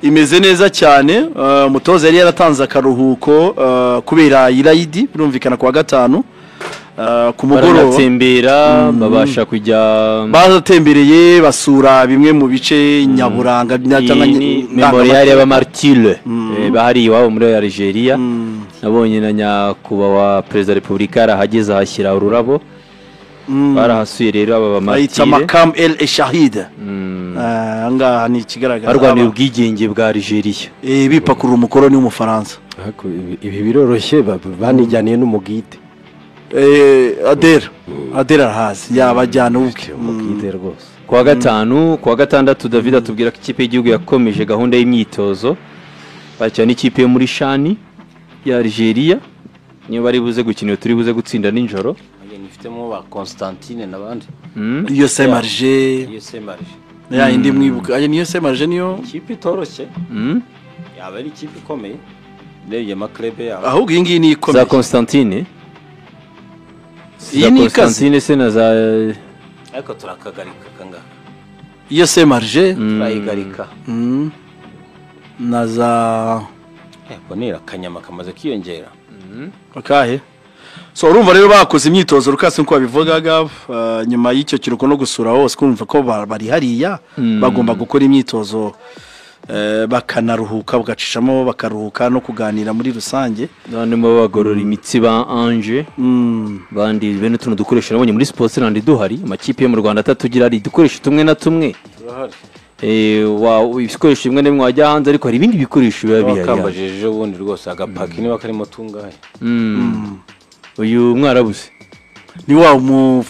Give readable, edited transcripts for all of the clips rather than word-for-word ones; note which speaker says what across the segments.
Speaker 1: Imeze neza cyane. Umutoza yari yaratanze akaruhuko kubera Irayidi, birumvikana kuwa gatanu ku mugoroba
Speaker 2: baranatembera, babasha kujya
Speaker 1: batembereye basura bimwe mu bice nyaburanga
Speaker 2: cyangwa memorial y'abamartire bahari iwabo muri Algeria. Nabonye na nyakubahwa Perezida wa Repubulika yarahageze ahashyira ururabo. Barahasuye rero aba
Speaker 1: bayita
Speaker 2: bamartire
Speaker 1: Makam El Eshahid. Ahangaha ni ikigaragara
Speaker 2: barwaniye ubwigenge bwa Algeria,
Speaker 1: bipakurura umukoroni w'Umufaransa.
Speaker 3: Ariko ibi biroroshye, banijyaniye n'umugide.
Speaker 1: Adera arahazi, yabajyana ubwe.
Speaker 3: Umugide rwose.
Speaker 2: Kuwa gatanu, kuwa gatandatu David atubwira ko ikipe y'igihugu yakomeje gahunda y'imyitozo, bakina n'ikipe yo muri Shani ya Algeria, niyo bari buze gukina iyo turi buze gutsinda nijoro.
Speaker 4: Nifitemo ba Constantine n'abandi.
Speaker 1: Iyo Semarje,
Speaker 4: Iyo Semarje.
Speaker 1: ya indi mwibuka, ayo niyo Semarje niyo
Speaker 4: Ikipe itoroshye. Yaba ari ikipe ikomeye. Ndebye amaklebe yabo.
Speaker 1: Ahubwo iyi ngiyi ni ikomeye.
Speaker 2: Za Constantine.
Speaker 1: Iyi ni ikaze.
Speaker 2: Constantine se na za
Speaker 4: ariko turakagarika kangaka.
Speaker 1: Iyo Semarje
Speaker 4: turayigarika.
Speaker 1: Na za
Speaker 4: bonera kanyama kamaze kiyongera.
Speaker 1: Akahe. So urumva rero bakoze imyitozo rukase nko babivugaga, nyuma y'icyo kiruko no gusura hose kumva ko bari hariya bagomba gukora imyitozo, bakanaruhuka bagacishamo bakaruhuka no kuganira muri rusange.
Speaker 2: None mo bagorora imitsi ba Ange bandi bene tuno dukoresha nabonye muri Sports Land duhari, amakipe yo mu Rwanda atatugira ari dukoresha tumwe na tumwe.
Speaker 4: Turahari.
Speaker 2: Wa ibikoresho bimwe n'imwe wajya hanze, ariko hari ibindi bikoresho biba bihari.
Speaker 4: Bakambajije ubundi rwose agapaki niba karimo tungahe.
Speaker 2: Uyu mwarabuze
Speaker 1: ni wa mu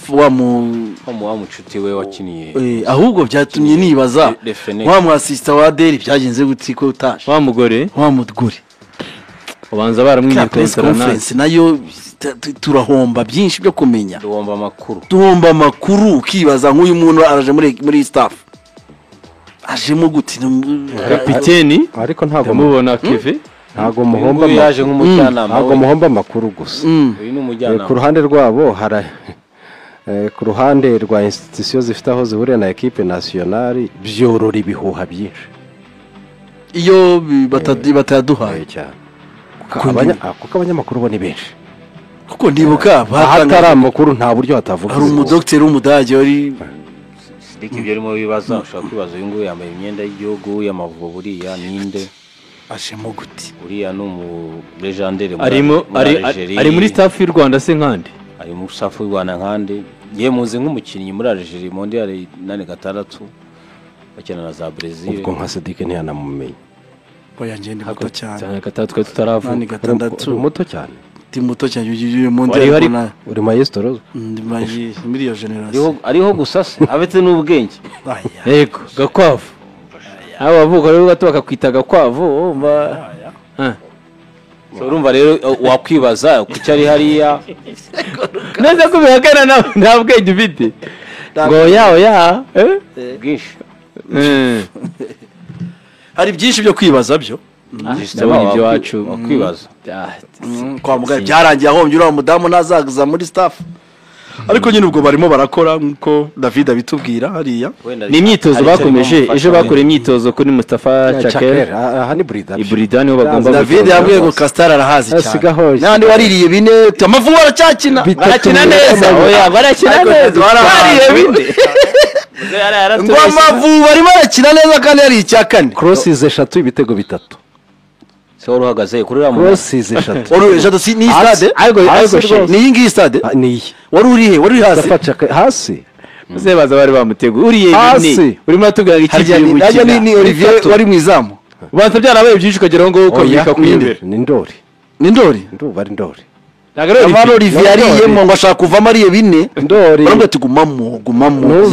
Speaker 4: mucuti we wakiniye.
Speaker 1: Ahubwo byatumye nibaza wa mu assistant wa Adeli byagenze gutsi ko utaje
Speaker 2: wa mugore
Speaker 1: wa mugore
Speaker 2: ubanza baramwimye
Speaker 1: conference nayo turahomba byinshi byo kumenya, duhomba amakuru ukibaza nk'uyu muntu araje muri staff ajemo gute
Speaker 2: kapiteni,
Speaker 3: ariko ntago
Speaker 2: mubona Keve
Speaker 3: ntago muhomba
Speaker 4: yaje nk'umujyanama,
Speaker 3: ntago muhomba amakuru gusa.
Speaker 4: Uyu ni umujyanama
Speaker 3: ku ruhande rwabo, hara ku ruhande rwa institution zifite aho zihuriye na equipe nationale byorora ibihuha byinshi
Speaker 1: iyo bataduhaye
Speaker 3: cyane, kuko abanyamakuru bo ni benshi.
Speaker 1: Kuko ndibuka
Speaker 3: hatari amakuru nta buryo hatavuga.
Speaker 1: Hari umudokiteri w'Umudage wari
Speaker 4: Sidiki ibyo arimo bibaza, ushobora kwibaza uyu nguyu yambaye imyenda y'igihugu y'Amavubi uriya ninde
Speaker 1: ashemo gute,
Speaker 4: uriya ni umu legendere
Speaker 2: ari muri staff y'u Rwanda se nkande,
Speaker 4: ari muri staff y'u Rwanda nkande. Ye muzi nk'umukinnyi muri Algeria mondial 86 bakina na za Brazil.
Speaker 3: Ubwo nka Sidiki ntiyanamumenye.
Speaker 1: Oya ngende muto cyane
Speaker 2: cyane gatatu twe tutaravuka,
Speaker 3: muto cyane
Speaker 1: ndi muto cyane uyu mondial
Speaker 3: uri maestro
Speaker 1: ndi muri iyo generation
Speaker 4: ariho gusa se abetse n'ubwenge.
Speaker 2: Yego gakwavu abo bavuga rero gato bakakwita gakwavu umva.
Speaker 4: So urumva rero wakwibaza kuki ari hariya
Speaker 2: neza ko bihakana nawe nta bwenge ufite ngo ya oya
Speaker 4: bwinshi.
Speaker 1: Hari byinshi byo kwibaza byo
Speaker 2: ndabona ibyo wacu
Speaker 4: wakwibaza
Speaker 1: kwa muganga byarangiye ahombye uriya mudamu nazaza muri staff, ariko nyine ubwo barimo barakora nkuko David abitubwira hariya.
Speaker 2: Ni imyitozo bakomeje ejo bakora imyitozo kuri Mustafa Chaker
Speaker 3: aha ni Burida,
Speaker 2: Burida niho bagomba.
Speaker 1: David yabwiye ngo Castar arahazi cyane nandi waririye bine Amavubi aracyakina
Speaker 2: barakina neza, oya barakina neza waririye bine
Speaker 1: ngo Amavubi arimo arakina neza kandi yari icya kane,
Speaker 3: crosses 3 ibitego 3.
Speaker 4: Se wari uhagaze kuri uriya
Speaker 3: crosses 3
Speaker 1: wari eshatu si ni stade
Speaker 2: ariko
Speaker 1: ni iyi ngiyi stade
Speaker 3: ni iyi
Speaker 1: wari uri he, wari uri hasi
Speaker 3: hasi
Speaker 2: se baza bari bamuteguye uriye bine urimo atubwira ngo ikipe iri gukina
Speaker 1: ni Olivier wari mu izamu
Speaker 2: ubanza byarabaye byinshi ukageraho ngo ukabika kuyobera.
Speaker 3: Ni Ndori,
Speaker 1: ni Ndori
Speaker 3: ndumva ari Ndori.
Speaker 1: Ntabwo Olivier yariyemo ngo ashaka kuvamo ariye bine
Speaker 3: Ndori
Speaker 1: baramubwira ati gumamo gumamo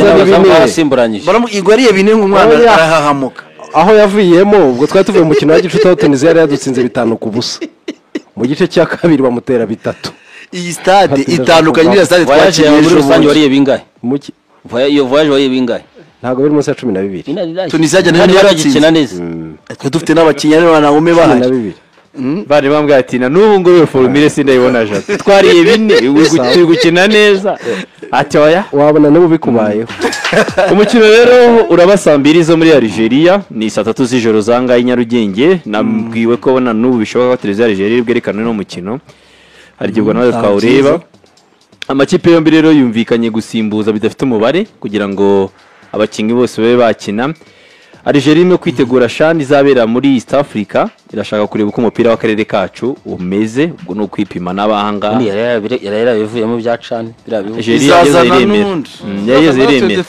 Speaker 4: basimburanyije
Speaker 1: baramubwira ariye bine nk'umwana arahahamuka.
Speaker 3: Aho yavuyemo ubwo twari tuvuye mu mukino wa gicuti aho Tunisia yari yadutsinze 5-0 mu gice cya kabiri bamutera 3.
Speaker 1: Iyi stade itandukanye n'iya stade twakiriye
Speaker 4: muri rusange wariye bingahe? Iyo voyage wariye bingahe?
Speaker 3: Ntabwo biri munsi ya 12.
Speaker 1: Tunisia yajyana
Speaker 4: yaragikina neza.
Speaker 1: Twe dufite n'abakinnyi rero na Ume bahari.
Speaker 2: Bari bambwiye ati na n'ubu ngo iyo formule sindayibona Jado, twariye 4 turi gukina neza, ati oya
Speaker 3: wabona n'ubu bikubayeho.
Speaker 2: Umukino rero uraba saa 2 zo muri Algeria, ni saa 3 z'ijoro za ngaha i Nyarugenge. Nabwiwe ko na n'ubu bishoboka ko televiziyo ya Algeria bwerekana uno mukino, hari igihe ubwo nawe twawureba. Amakipe yombi rero yumvikanye gusimbuza bidafite umubare kugira ngo abakinnyi bose babe bakina. Algeria irimo kwitegura CHAN izabera muri East Africa, irashaka kureba uko umupira w'akarere kacu umeze, ubwo ni ukwipima n'abahanga.
Speaker 4: Ubundi yari yarabivuyemo bya CHAN, biriya bihugu.
Speaker 2: Algeria
Speaker 1: Izazana
Speaker 2: yageze iremera.
Speaker 1: n'undi.
Speaker 2: Yageze iremera.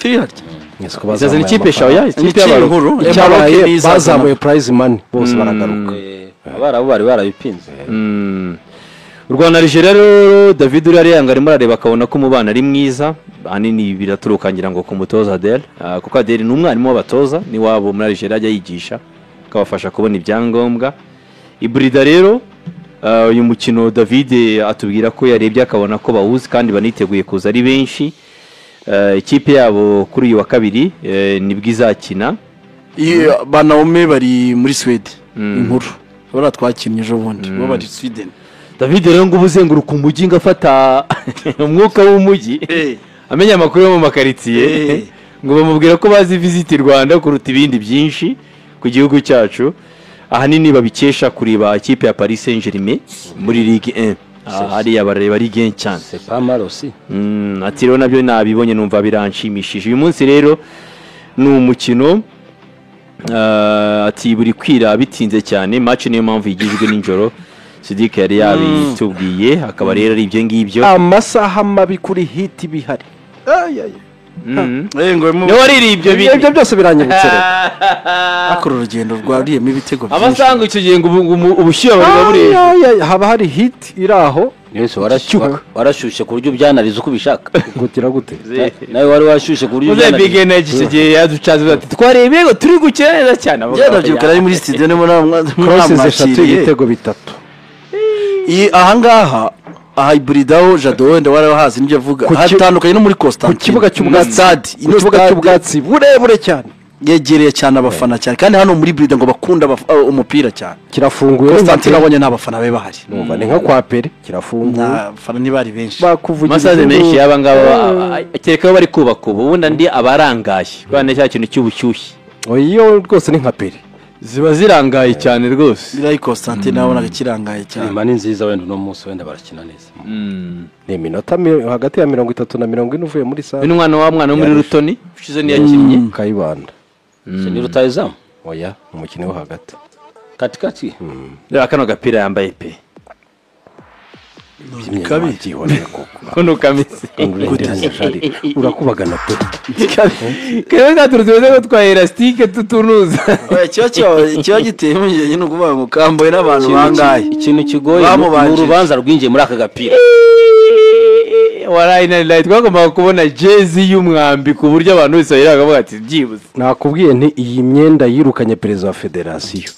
Speaker 2: Izazana ikipe shaoya, ikipe
Speaker 1: Ikipe
Speaker 2: y'abarundi.
Speaker 1: nkuru.
Speaker 3: Icyabaye
Speaker 1: Maroc n'izazana.
Speaker 3: bazamuye prize money bose baragaruka.
Speaker 4: Abarabu bari barabipinze.
Speaker 2: U Rwanda Algeria rero David uri hariya ngo arimo arareba akabona ko umubano ari mwiza, ahanini biraturuka ngira ngo ku mutoza Adel, kuko Adel ni umwarimu w'abatoza, ni wabo muri Algeria ajya yigisha akabafasha kubona ibyangombwa. Ibrida rero uyu mukino David atubwira ko yarebye akabona ko bawuzi kandi baniteguye kuza ari benshi. Ikipe yabo kuri uyu wa kabiri nibwo izakina.
Speaker 1: Ba Naomi bari muri Sweden, inkuru bariya twakinnye ejo bundi, bo bari Sweden.
Speaker 2: David rero ngo ubuzenguruka umujyi ngo afata umwuka w'umujyi, amenya amakuru yo mu makaritsiye, ngo bamubwira ko bazi visit Rwanda kuruta ibindi byinshi ku gihugu cyacu, ahanini babikesha kureba ikipe ya Paris Saint-Germain muri Ligue 1. Hariya barareba Ligue 1 cyane.
Speaker 4: C'est pas mal aussi.
Speaker 2: Ati rero nabyo nabibonye numva biranshimishije. Uyu munsi rero ni umukino ati buri kwira bitinze cyane, match niyo mpamvu igizwe nijoro. Sidik yari yabitubwiye, akaba rero ari ibyo ngibyo.
Speaker 3: Amasaha mabi kuri hit bihari.
Speaker 2: Niwe waririye ibyo bintu.
Speaker 3: Ibyo byose biranyibutse rero.
Speaker 1: Akora urugendo rwariyemo ibitego byinshi.
Speaker 2: Amasaha icyo gihe ngo ubushyuhe bari buri.
Speaker 3: Haba hari hit iri aho.
Speaker 4: Yesu warashyushye ku buryo byanariza uko ubishaka.
Speaker 3: Gutira gute?
Speaker 4: Nawe wari washyushye ku buryo byanariza.
Speaker 2: Uze Big Energy icyo gihe yaducaze ati twarebe ngo turi gukina neza cyane.
Speaker 1: Byanabyuka ari muri studio nimo
Speaker 3: crosses 3 ibitego 3.
Speaker 1: Ahangaha aha Ibridaho Jado wenda warahazi nibyo avuga, hatandukanye no muri Constantine
Speaker 3: ku kibuga cy'ubwatsi, ku kibuga cy'ubwatsi burebure cyane,
Speaker 1: yegereye cyane abafana cyane, kandi hano muri Ibrida ngo bakunda umupira cyane.
Speaker 3: Kirafunguye
Speaker 1: Constantine abonye nta bafana be bahari,
Speaker 3: numva ni nka kwa Pere kirafunguye,
Speaker 1: nta bafana ntibari benshi,
Speaker 2: masaze menshi yaba ngaba kereka bari kubaka ubu, ubundi andi abarangaye bane cya kintu cy'ubushyuhe.
Speaker 3: Oyo rwose ni nka Pere
Speaker 2: ziba zirangaye cyane rwose.
Speaker 1: Birayi Constantine nabonaga kirangaye cyane.
Speaker 4: Imana ni nziza wenda uno munsi wenda barakina neza.
Speaker 3: Ni iminota hagati ya 30 na 40 uvuye muri sale.
Speaker 2: Uyu mwana wa mwana wo muri Rutoni ushize niyakinnye
Speaker 3: Kayibanda.
Speaker 4: Se ni rutayizamu?
Speaker 3: Oya, umukinnyi wo hagati.
Speaker 4: Katikati.
Speaker 2: Reba kano gapira yambaye pe.
Speaker 1: Kabi
Speaker 2: kono kameze.
Speaker 3: Urakubagana pe.
Speaker 2: Kero turuze ko twa elastique tutunuza.
Speaker 1: Oya cyo giteye impungenge ni ukuvuga ngo kamboye n'abantu bangaye.
Speaker 4: Ikintu kigoye ni urubanza rwinjiye muri aka gapira.
Speaker 2: Warayi na light twagombaga kubona jezi y'umwambi ku buryo abantu bose bayiraga bavuga ati byibuze.
Speaker 3: Nakubwiye nti iyi myenda yirukanye perezida wa federasiyo.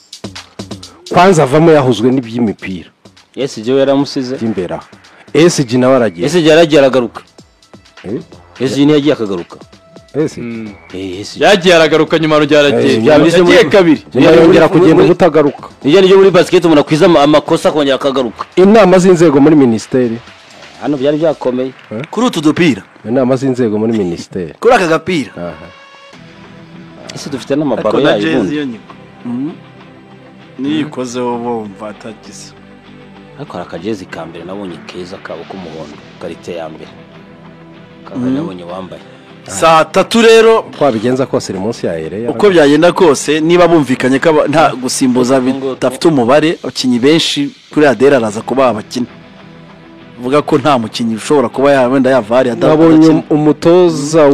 Speaker 3: Kwanza avamo yahuzwe n'iby'imipira.
Speaker 4: SG yaramusize
Speaker 3: imbera. SG nawe aragiye.
Speaker 4: SG yaragiye aragaruka. SG ni yagiye akagaruka.
Speaker 3: SG.
Speaker 4: SG
Speaker 2: yagiye aragaruka nyuma rugeragiye. Yagiye kabiri.
Speaker 3: Yongera kugenda ubutagaruka.
Speaker 4: Nijye nijye muri basket umuntu akwiza amakosa akongera akagaruka.
Speaker 3: Inama z'inzego muri ministeri.
Speaker 4: Hano byari byakomeye.
Speaker 1: Kuri utu dupira.
Speaker 3: Inama z'inzego muri ministeri.
Speaker 1: Kuri aka gapira.
Speaker 3: Aha.
Speaker 4: Ese dufite n'amabaro yayo ubundi.
Speaker 1: Niyikozeho bomva atagize.
Speaker 4: Ariko hari akajezi ka mbere nabonye keza kabo k'umuhondo karite ya mbere kaba nabonye wambaye
Speaker 1: saa 3 rero
Speaker 3: twabigenza kose iri munsi ya Ereya
Speaker 1: uko byagenda kose niba bumvikanye ko nta gusimbuza bidafite umubare abakinnyi benshi kuri Adel araza kuba abakina vuga ko nta mukinnyi ushobora kuba wenda yavari
Speaker 3: nabonye umutoza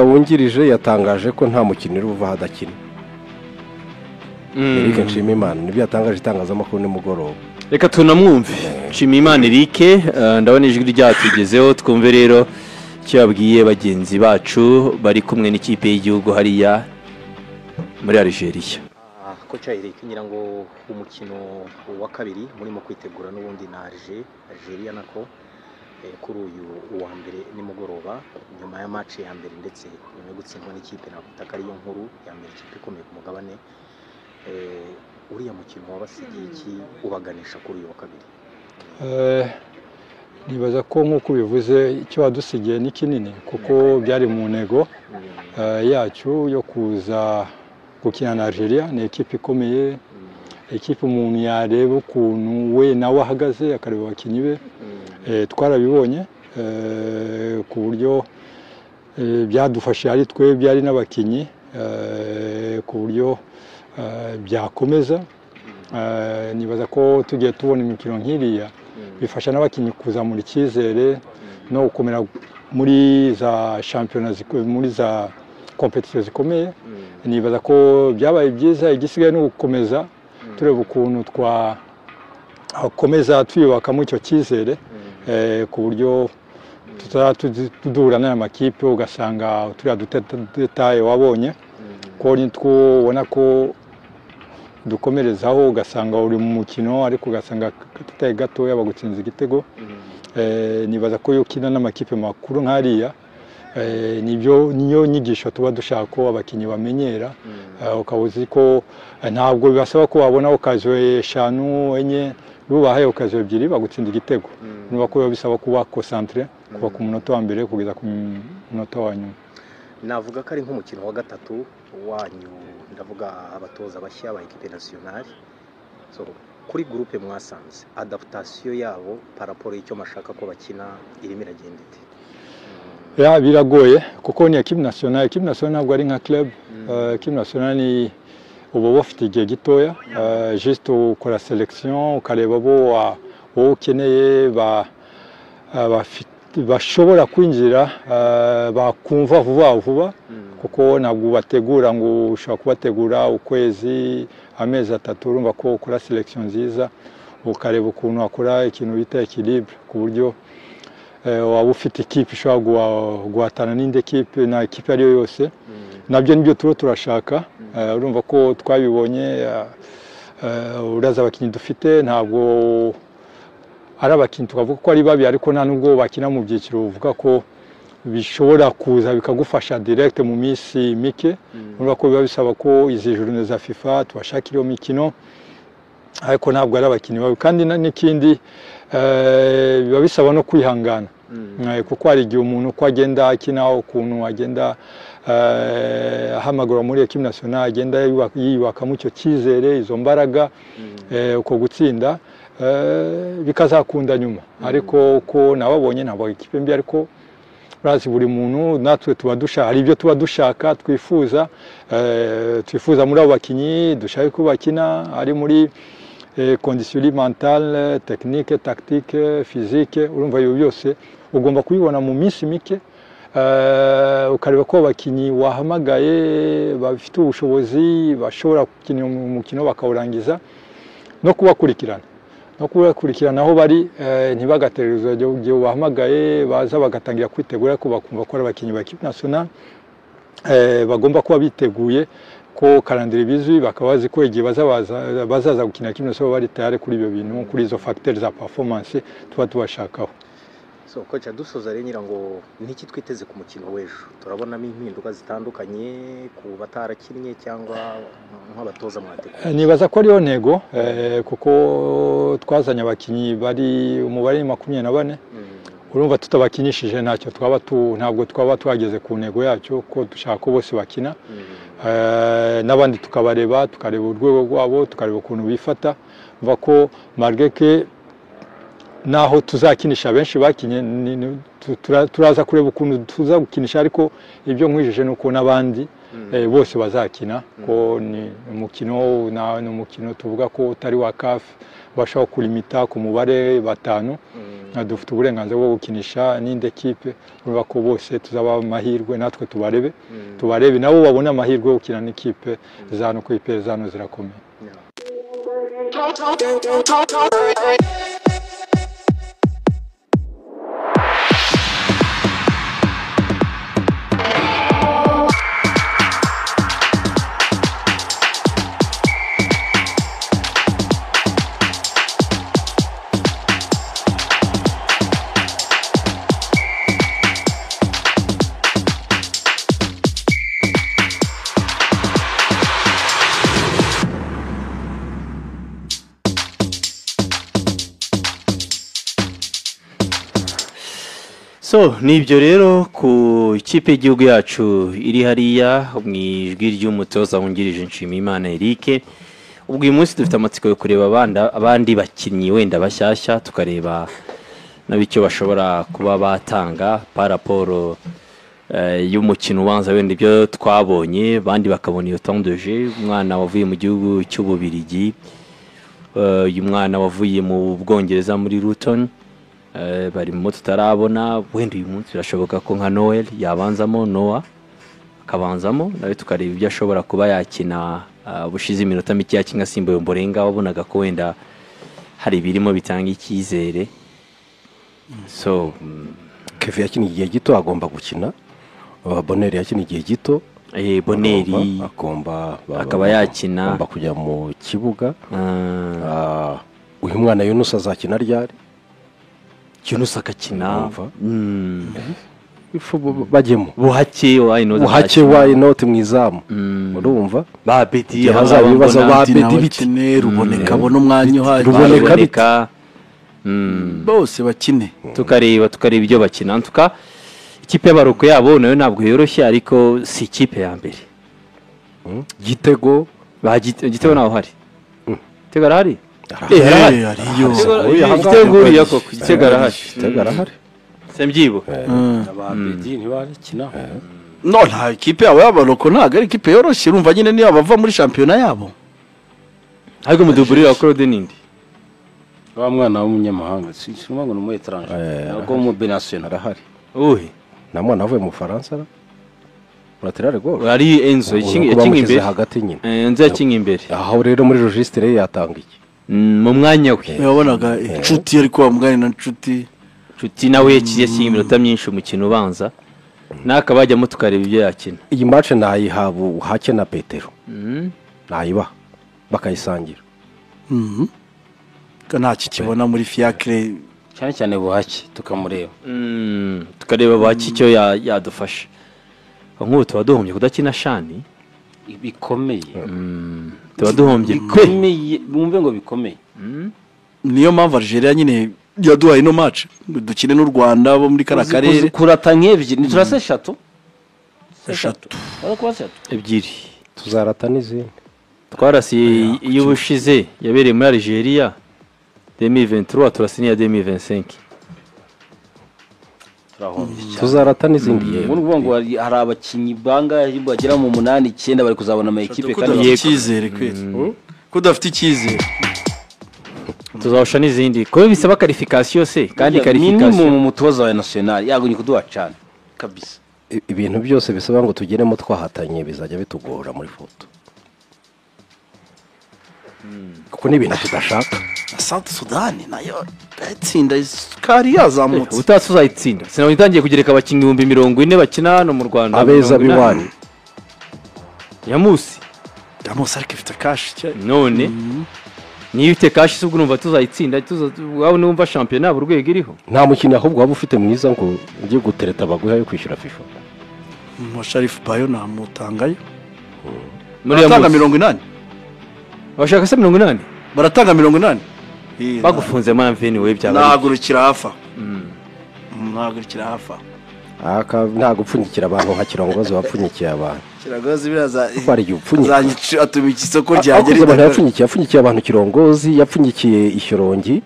Speaker 3: wungirije yatangaje ko nta mukinnyi uva hadakina. Eric Nshimiyimana nibyo yatangaje itangazamakuru nimugoroba.
Speaker 2: Reka tunamwumve Nshimiyimana Eric, ndabona ijwi ryatugezeho, twumve rero icyo yabwiye bagenzi bacu bari kumwe n'ikipe y'igihugu hariya muri Algeria.
Speaker 5: Kocha Eric, ngira ngo umukino wa kabiri murimo kwitegura n'ubundi na Algeria nako kuri uyu wa mbere nimugoroba nyuma ya match ya mbere ndetse nyuma yo gutsindwa n'ikipe nakwita ko ariyo nkuru ya mbere ikipe ikomeye ku mugabane. Uriya mukino wabasigiye iki ubaganisha kuri uyu wa kabiri?
Speaker 6: Nibaza ko nk'uko ubivuze icyo wadusigiye ni kinini, kuko byari mu ntego yacu yo kuza gukina na Algeria. Ni ekipe ikomeye, ekipe umuntu yareba ukuntu we nawe ahagaze akareba abakinnyi be. Twarabibonye ku buryo byadufashe ari twebwe ari n'abakinnyi, ku buryo byakomeza. Nibaza ko tugiye tubona imikino nk'iriya bifasha n'abakinnyi kuzamura icyizere no gukomera muri za shampiyona, muri za kompetisiyo zikomeye. Nibaza ko byabaye byiza, igisigaye ni ugukomeza tureba ukuntu twakomeza twiyubakamo icyo cyizere, ku buryo duhura n'aya makipe ugasanga turiya dutaye wabonye ko nitwo ubona ko dukomerezaho, ugasanga uri mu mukino ariko ugasanga tutari gatoya bagutsinze igitego. Nibaza ko iyo ukina n'amakipe makuru nk'ariya, nibyo niyo nyigisho tuba dushaka ko abakinnyi bamenyera. Ukaba uzi ko ntabwo bibasaba ko wabona okaziyo 5 4, bubahaye okaziyo 2 bagutsinda igitego. Niba ko biba bisaba kuba concentré kuva ku munota wa mbere kugeza ku munota wa nyuma.
Speaker 5: Navuga ko ari nk'umukino wa gatatu wanyu, ndavuga abatoza bashya ba equipe nationale. So kuri groupe mwasanze adaptation yabo par rapport y'icyo mashaka ko bakina irimo iragenda ite?
Speaker 6: Ya biragoye kuko ni equipe nationale. Equipe nationale ntabwo ari nka club. Equipe nationale ni uba bafite igihe gitoya, juste ukora selection ukareba bo wowe ukeneye bashobora kwinjira, bakumva vuba vuba, kuko ntabwo ubategura ngo ushobora kubategura ukwezi, amezi 3. Urumva ko ukora selection nziza ukareba ukuntu wakora ikintu bita equilibre, ku buryo waba ufite ikipe ishobora guhatana n'indi ekipe na ekipe ariyo yose. Nabyo nibyo turiho turashaka. Urumva ko twabibonye, uraza abakinnyi dufite ntabwo ari abakinnyi tukavuga ko ari babi, ariko nta nubwo bakina mu byiciro uvuga ko bishobora kuza bikagufasha direct mu minsi mike. Urumva ko biba bisaba ko izi journée za FIFA tubashakira iyo mikino, ariko ntabwo ari abakinnyi babi. Kandi n'ikindi biba bisaba no kwihangana, kuko hari igihe umuntu uko agenda akina, ukuntu agenda ahamagara muri equipe nationale, agenda yiyubakamo icyo cyizere, izo mbaraga, uko gutsinda bikazakunda nyuma. Ariko uko nababonye ntabwo ikipe mbi, ariko urazi buri muntu natwe tuba dushaka, hari ibyo tuba dushaka twifuza, twifuza muri abo bakinnyi dushaka ko bakina ari muri condition mentale, technique, tactique, physique. Urumva ibyo byose ugomba kubibona mu minsi mike, ukareba ko abakinnyi wahamagaye bafite ubushobozi bashobora gukina umukino bakawurangiza, no kubakurikirana aho bari, ntibagaterereza igihe wahamagaye baza bagatangira kwitegura, ko bakumva ko ari abakinnyi ba equipe nationale, bagomba kuba biteguye ko karandira bizwi, bakaba bazi ko igihe bazaza gukina equipe nationale bari tayari kuri ibyo bintu, kuri izo facteurs za performance tuba tubashakaho.
Speaker 5: So coach, dusoza rero ngira ngo niki twiteze ku mukino w'ejo? Turabonamo impinduka zitandukanye ku batarakinnye cyangwa nk'abatoza mwateguye?
Speaker 6: Nibaza ko ariyo ntego, kuko twazanye abakinnyi bari umubare 24. Urumva tutabakinishije ntacyo twaba ntabwo twaba twageze ku ntego yacyo, ko dushaka ko bose bakina, n'abandi tukabareba, tukareba urwego rwabo, tukareba ukuntu bifata. Umva ko malgré que naho tuzakinisha benshi bakinye, turaza kureba ukuntu tuza gukinisha, ariko ibyo nkwijeje nuko n'abandi bose bazakina, ko ni umukino ni umukino tuvuga ko utari wa CAF, bashobora kulimita ku mubare 5. Dufite uburenganzira bwo gukinisha n'indi ekipe. Urumva ko bose tuzaba amahirwe natwe tubarebe nabo babone amahirwe yo gukina n'ikipe zano, ko ipe zano zirakomeye.
Speaker 2: So nibyo rero ku ikipe y'igihugu yacu iri hariya mu ijwi ry'umutoza wungirije Nshimiyimana Eric. Ubwo uyu munsi dufite amatsiko yo kureba abandi bakinnyi wenda bashyashya, tukareba nabicyo bashobora kuba batanga par rapport y'umukino ubanza, wenda ibyo twabonye bandi bakabona iyo temps de jeu. Umwana wavuye mu gihugu cy'Ububirigi, uyu mwana wavuye mu Bwongereza muri Luton, barimo tutarabona. Wenda uyu munsi birashoboka ko nka Noel yabanzamo, Noah akabanzamo nawe tukareba ibyo ashobora kuba yakina. Bushize iminota mike yakinga asimbuye Ombolenga, wabonaga ko wenda hari ibirimo bitanga icyizere. So
Speaker 3: Kevin yakina igihe gito agomba gukina, Boneri yakina igihe gito,
Speaker 2: Boneri
Speaker 3: agomba
Speaker 2: akaba yakina,
Speaker 3: agomba kujya mu kibuga. Uyu mwana Yunus azakina ryari?
Speaker 2: Yunus akakina
Speaker 3: ifu bajyemo
Speaker 2: Buhake why not,
Speaker 3: Buhake why not mu izamu, urumva
Speaker 2: ba Bedi
Speaker 3: hazabibaza ba Bedi
Speaker 1: bitine ruboneka bona umwanya uhagije
Speaker 2: ruboneka
Speaker 1: bose bakine,
Speaker 2: tukareba ibyo bakina. Ntuka ikipe y'abaruko yabo nayo ntabwo yoroshye, ariko si ikipe ya mbere.
Speaker 3: Gitego
Speaker 2: Gitego naho hari Gitego arahari,
Speaker 1: Gitego
Speaker 2: uriya koko Gitego arahari,
Speaker 3: Gitego arahari
Speaker 2: sembyibo
Speaker 4: ababedi ntibarakina.
Speaker 1: No, nta ikipe yabo y'abaroko ntabwo ari ikipe yoroshye, urumva nyine niyo bava muri shampiyona yabo.
Speaker 2: Ariko muduburira wa Claude nindi
Speaker 4: wa mwana w'umunyamahanga sinumva ngo ni umu étranger ntabwo mu benational
Speaker 3: arahari.
Speaker 2: Uhe
Speaker 3: na mwana avuye mu Faransa lateral gauche
Speaker 2: ari Enzo yakinga imbere
Speaker 3: hagati nyine,
Speaker 2: Enzo yakinga imbere
Speaker 3: aho rero muri registre yatanga iki
Speaker 2: mu mwanya we
Speaker 1: yabonaga inshuti ariko wamugani na inshuti
Speaker 2: nawe yakinga iminota myinshi umukino ubanza naka bajyamo tukareba ibyo yakina.
Speaker 3: Iyi match nayiha Buhake na Petero nayibaha bakayisangira.
Speaker 1: Nta kikibona muri fiacre
Speaker 4: cyane cyane Buhake tukamureba,
Speaker 2: tukareba Buhake icyo yadufasha. Nk'ubu tuba duhombye kudakina shani
Speaker 4: bikomeye,
Speaker 2: tuba duhombye
Speaker 4: bikomeye, bumve ngo bikomeye.
Speaker 1: Niyo mpamvu Algeria nyine yaduhaye ino match dukine n'u Rwanda bo muri kara karere
Speaker 4: kurata nk'ebyiri ni turase eshatu
Speaker 2: ebyiri
Speaker 3: tuzarata n'izindi.
Speaker 2: Twarasiye iyo ubushize yabereye muri Algeria 2023 turasinya 2025
Speaker 3: tuzarata n'izindi. Yewe
Speaker 4: ubu ngo hari abakinyi banga bagera mu 8 9 bari kuzabona ama equipe kandi
Speaker 1: icyizere kwezi kudafite icyizere
Speaker 2: tuzawusha n'izindi kuko bisaba qualification se kandi qualification
Speaker 4: minimum umutoza wa national yagonye kuduha cyane kabisa.
Speaker 3: Ibintu byose bisaba ngo tugeremo twahatanye bizajya bitugora muri foto kuko ni ibintu tudashaka.
Speaker 1: South Sudan nayo itsinda isukari yazamutse
Speaker 2: utatse uzayitsinda. Sinabonye itangiye kugereka abakinnyi 40,000 bakina hano mu Rwanda
Speaker 3: abeza biwani
Speaker 2: ya Musi
Speaker 1: ariko ifite cash
Speaker 2: none niyo ufite cash se ubwo numva tuzayitsinda waba numva shampiyona urwego iriho.
Speaker 3: Nta mukino ahubwo waba ufite mwiza ngo ujye gutereta baguha yo kwishyura FIFA.
Speaker 1: Mu Sharif Bayo namutangayo
Speaker 2: baratanga
Speaker 1: 80,
Speaker 2: bashaka se 80,
Speaker 1: baratanga 80
Speaker 2: bagufunze mana mveni we byaba
Speaker 1: nagurukira hafa, nagurukira hafa
Speaker 3: aka nta gupfunyikira abantu nka Kirongozi wapfunyikiye abantu.
Speaker 1: Kirongozi biraza
Speaker 3: bari
Speaker 1: isoko ryagera
Speaker 3: yapfunyikiye abantu Kirongozi yapfunyikiye Ishyorongi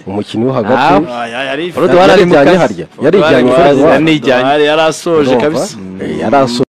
Speaker 3: umukinnyi wo hagati
Speaker 2: yari
Speaker 3: yarijyanye
Speaker 2: yarasoje
Speaker 1: kabisa,
Speaker 3: yarasoje.